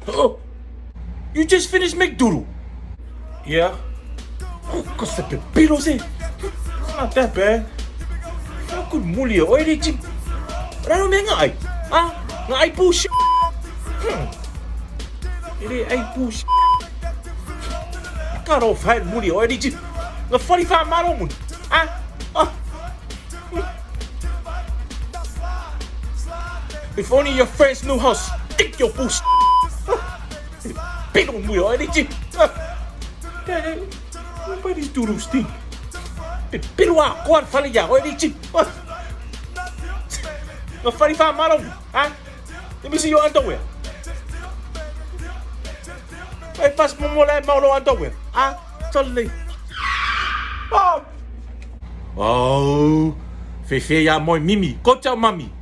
Oh, you just finished make doodle. Yeah. Oh, cause the pepilo se. It's not that bad. How could muli o ere chi. Raro me nga ai. Ah, nga ai bullshit. Ere ai bullshit. Ka ro fai muli o ere chi. Nga whari wha maro mun. Ah. Ah. If only your friends knew how stink your bullshit. Pino muli o ere chi. Nobody's doodle stink. Pilo a koa whare ia o ere chi. Nga whari wha maro mun. Ah. Let me see your underwear. Ai pas mo mo lai mau lo underwear. Ah, totally. Oh. Oh, fefe ya moi mimi. Ko tau mami.